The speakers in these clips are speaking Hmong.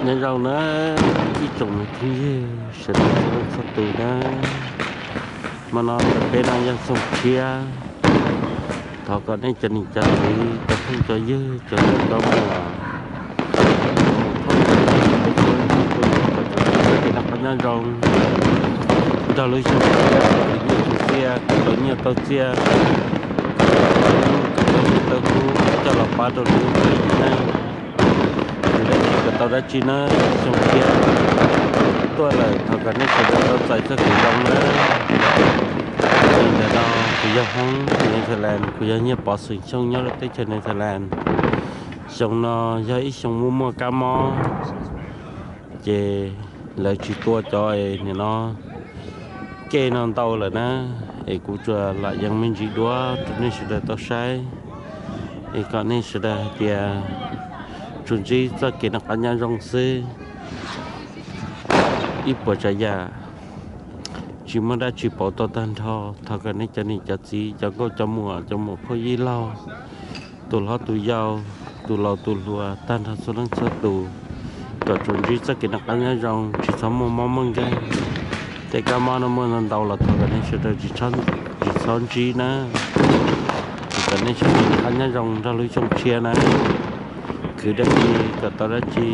Nyob zoo na ib tsoom me phooj ywg sawv daws txhua leej txhua tus na, hmo no peb no yog xyoo tshiab, thov kom nej cov niam cov txiv cov phooj cov ywg cov nkauj cov muam, txhua leej txhua tus kom tsuas ntsib txoj kev noj qab nyob zoo nrog lub xyoo tshiab, khwv nyiaj khwv txiaj, khwv tau nyiaj tau txiaj, kom tau nyiaj tau kub coj los pab rau lub neej, khwv dab tsi kom tau dab tsi na. Xyoo tshiab tuaj lawm thov kom nej sawv daws tau txais txoj kev zoo na. Li ntawm no kuv yog Hmoob Netherlands, kuv yog Nyiaj Pov xeem Xyooj nyob rau teb chaws Netherlands. Xyoo no yog ib xyoo muaj muaj kab mob, ces lawv tsis tua cov es nim no kev no ntau lawm na, es kuv tsuas lam yees me ntsis dua rau nej sawv daws tau saib, es kom nej sawv daws hais tias tsuas ntsib txoj kev noj qab nyob zoo xwb. Ib puas tsav yam tsis muaj dab tsi pauv tau tag nrho. Thov kom nej cov niam cov txiv cov nkauj cov muam cov muam phauj yij laug, tus hlob tus yau, tus laus tus hluas tag nrho txhua leej txhua tus, kom tsuas ntsib txoj kev noj qab nyob zoo, tsis txhob muaj mob muaj nkeeg. Tej kab mob no muaj ntau ntau los thov kom nej sawv daws tsis txhob ntsib na. Thov kom nej sawv daws noj qab nyob zoo nrog lub xyoo tshiab na. Khwv dab tsi kom tau dab tsi,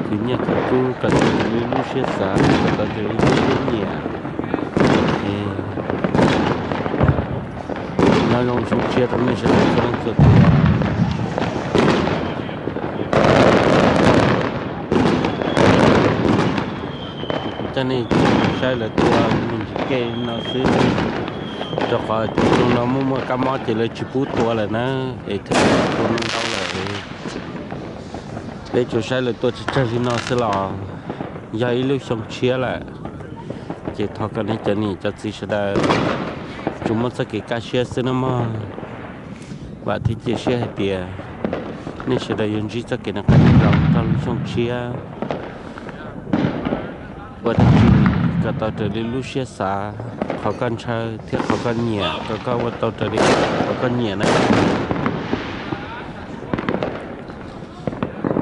khwv nyiaj khwv kub kom tau raws li lub siab xav, kom tau raws li lub siab nyiam. Nyob zoo xyoo tshiab rau nej sawv daws txhua leej txhua tus. Kuv coj nej saib lawv tua me ntsis kev no xwb, rau qhov tias xyoo no muaj muaj kab mob ces lawv tsis pub tua lawm na, es thiaj tua ntau lawm. Peb tsuas saib lawv tua tsawg tsawg li no xwb los yog ib lub xyoo tshiab lawm, ces thov kom nej cov niam cov txiv sawv daws tsuas muaj txoj kev kaj siab xwb na mog. Vam thiab cia siab hais tias nej sawv daws yuav ntsib txoj kev noj qab nyob zoo nrog lub xyoo tshiab, ua dab tsi kom tau raws li lub siab xav, qhov koj ntshaw thiab qhov koj nyiam kom koj ua tau raws li qhov koj nyiam na.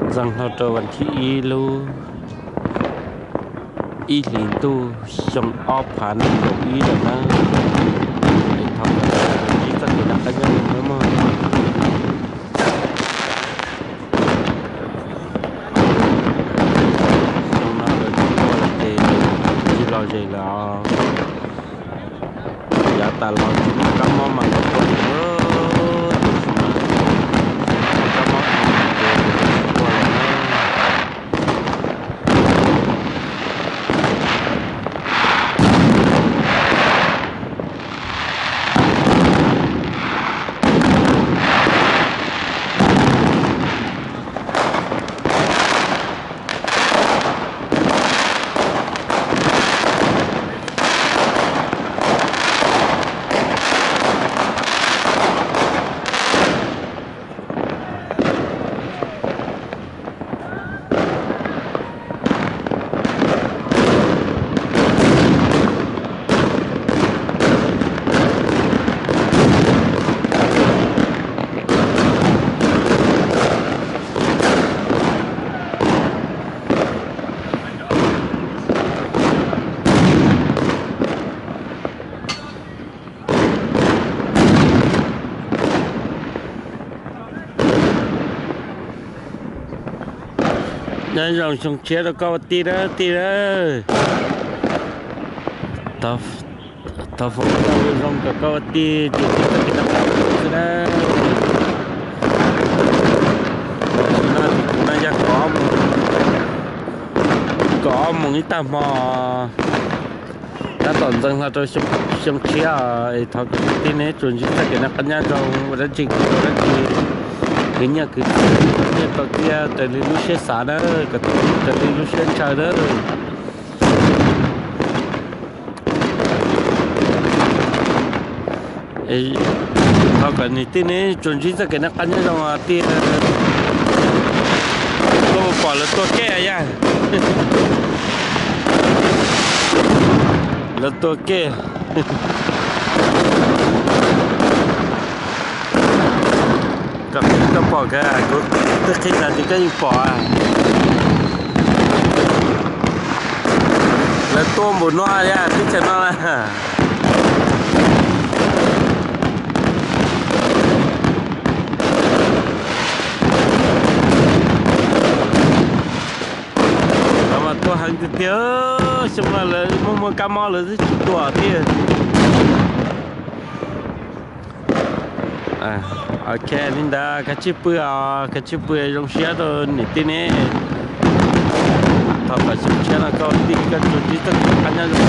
Ntxeev hlo rau vas thib ib lub ib hlis ntuj xyoo ob phav nees nkaum ib lawm na. Es thov kom ntsib txoj kev noj qab nyob zoo nawb mog. Xyoo no lawv tsis tua lawm ces tsis lom zem lawm os. Yav tas los tsis muaj kab mob mas lawv tua lawm, tab sis mas xyoo no muaj kab mob ces lawv tsis tua lawm na. Nyob zoo xyoo tshiab rau koj ua tij na tij na. Thov foom koob hmoov zoo kom koj ua tij tsuas ntsib txoj kev noj qab nyob zoo xwb na. Tam sim no ces kuv no yog kaum ob moos, kaum ob moos ib tag hmo. Tab tom ntxeev hlo rau xyoo tshiab es thov kom kwv tij nej tsuas ntsib txoj kev noj qab nyob zoo, ua dab tsi khwv tau dab tsi, khwv nyiaj khwv txiaj, tau nyiaj tau txiaj raws li lub siab xav na, kom raws li lub siab ntshaw na. Thov kom niam tij nej tsuas ntsib txoj kev noj qab nyob zoo tiag. Koj puas pom lawv tua kej yag? Lawv tua kej. Koj pom, kuv twb qhib tas ces koj yeej pom. tuaj npaum no thiab teb chaws no. Lawv mas tuaj heev tiag tiag, xyoo no lawv muaj muaj kab mob lawv twb tsis tuaj tiag. Ok, li ntawd kav tsij pw os, kav tsij pw zoo siab rau niam tij ne. Thov kom xyoo tshiab no koj tij koj tsuas ntsib txoj kev noj qab nyob zoo.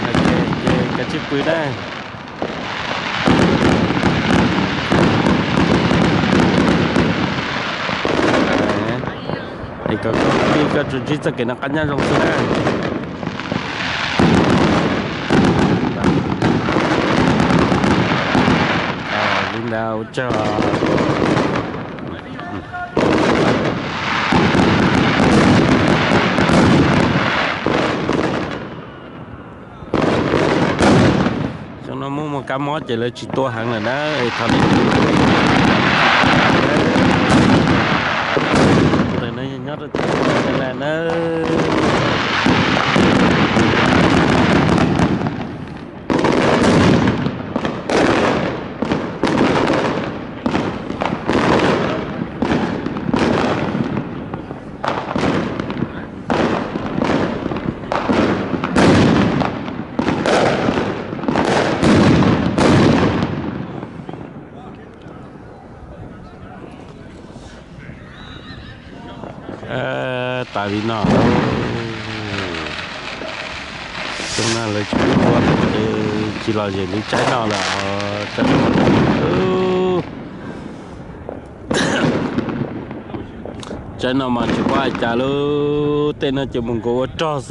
Ok, ces kav tsij pw na. Es kom koj tij koj tsuas ntsib txoj kev noj qab nyob zoo xwb na. Li ntawd ua tsaug. Xyoo no muaj muaj kab mob ces lawv tsis tuaj heev lawm na, es thov nej tus no nyob rau teb chaws Nyab Laj na. Tas li no, xyoo no lawv tsis pub tuaj ces tsis lom zem li tsaib no lawm. Tsaib no mas tsis paub hais cas lub tej no ces mus nkaum ua rog xwb.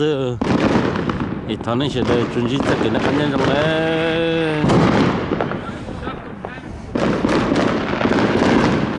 Es thov nej sawv daws tsuas ntsib txoj kev noj qab nyob zoo nawb.